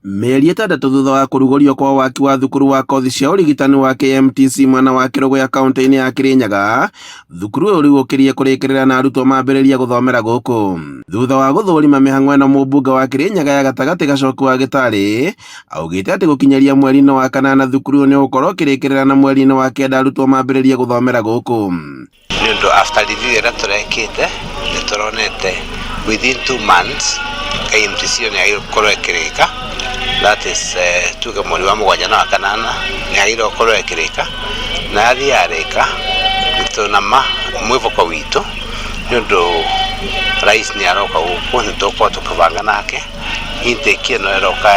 Mĩeri 6 thutha wa kũrugũrio kwa waki wa thukuru wa kothi cia ũrigitani wa KMTC mwena wa Kĩrũgũya kaunti-inĩ ya Kĩrĩnyaga, thukuru ũyũ rĩu ũkiriĩ kũrĩkĩrĩra na arutwo mambĩrĩria gũthomera gũkũ. Thutha wa gũthũrima mĩhang'o ĩno mũmbunge wa Kĩrĩnyaga ya gatagatĩ Gacoki wa Gĩtarĩ augĩte atĩ gũkinyĩria mweri-inĩ wa kanana thukuru ũyũ nĩ ũgũkorwo ũkĩrĩkĩrĩra na mweri-inĩ wa kenda arutwo mambĩrĩrie gũthomera gũkũ. Nĩ ũndũ after review ĩrĩa tũrekĩte nĩ tũronete within 2 months KMTC ĩyo nĩ yagĩrĩirwo gũkorwo ĩkĩrĩka. That is, tuge mweri wa mũgwanja na wa kanana nĩ yagĩrĩirwo gũkorwo ĩkĩrĩka, na yathiĩ yarĩka twĩna ma mwĩhoko witũ nĩ ũndũ rais nĩ aroka gũkũ, nĩ tũgũkorwo tũkĩbanga nake intake ĩno ĩroka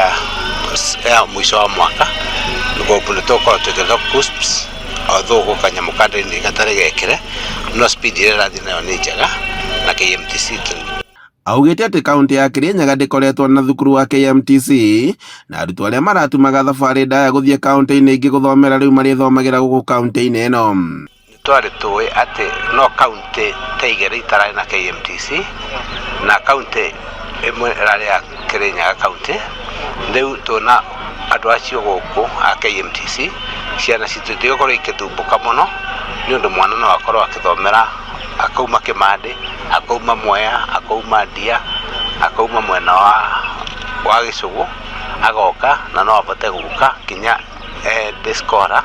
ya mũico wa mwaka nĩ tũgũkorwo twĩkĩrĩtwo KUCCPS, although gwĩ kanyamũ ka ndĩni gatarĩ gekĩre, no speed ĩrĩa ĩrathiĩ nayo nĩ njega na KMTC. Augĩte atĩ kaunti ya Kĩrĩnyaga ndĩkoretwo na thukuru wa KMTC na arutwo arĩa maratumaga thabarĩ ndaya gũthiĩ kaunti-inĩ ingĩ gũthomera rĩu marĩthomagĩra gũkũ kaunti-inĩ ĩno. Nĩ twarĩ tũĩ atĩ no kaunti ta igĩrĩ itararĩ na KMTC, na kaunti ĩmwe ĩrarĩ ya Kĩrĩnyaga kaunti. Rĩu twĩna andũ acio gũkũ a KMTC, ciana citũ itigũkorwo igĩthumbũka mũno nĩ ũndũ mwana no akorwo akĩthomera akauma Kĩmandĩ, akauma Mwea, akauma Ndia, akauma mwena wa Gĩcũgũ, agoka na no ahote gũka nginya day scholar,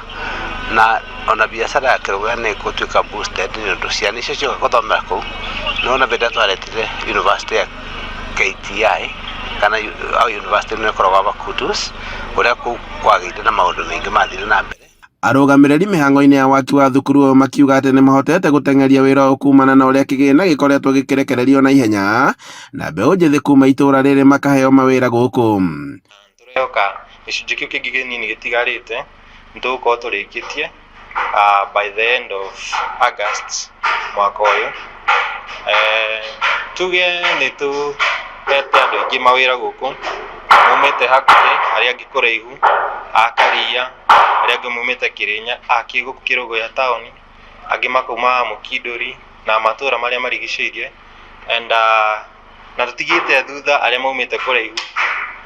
na ona biacara ya Kĩrũgũya nĩ ĩgũtuĩka boosted nĩ ũndũ ciana icio cioka gũthomera kũu. Nĩ wona hĩndĩ ĩrĩa twaretire university ya KTI kana university ĩno ĩkoragwo Bakutus, ũrĩa kũu kwagĩire na maũndũ maingĩ mathire na mbere. Arũgamĩrĩri mĩhang'o-inĩ ya waki wa thukuru ũyũ makiuga atĩ nĩmahotete gũteng'eria wĩra ũyũ kumana na ũrĩa kĩgĩna gĩkoretwo gĩkĩrekererio na ihenya na mbeũ njĩthĩ kuma itũra rĩrĩ makaheo mawĩra gũkũ. Tũrehoka gĩcunjĩ kĩu kĩngĩ kĩnini gĩtigarĩte nĩ tũgũkorwo tũrĩkĩtie by the end of August mwaka ũyũ. Tuge nĩ tũhete andũ aingĩ mawĩra gũkũ maumĩte hakuhĩ, arĩa angĩ kũraihu, a Karia, arĩa angĩ maumĩte gũkũ Kĩrũgũya taũni, angĩ makauma Mũkindũri na matũra marĩa marigicĩirie, and na tũtigĩte thutha arĩa maumĩte kũraihu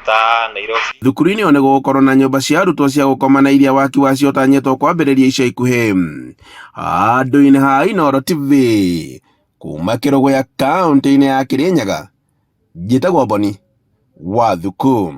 ta Nairobi. Thukuru-inĩ ũyũ nĩ gũgũkorwo na nyũmba cia arutwo cia gũkoma na iria waki wacio ũtanyĩtwo kwambĩrĩria ica ikuhĩ. Handũ-inĩ ha Inooro TV kuma Kĩrũgũya kaunti-inĩ ya Kĩrĩnyaga, njĩtagwo Boni wa Thuku.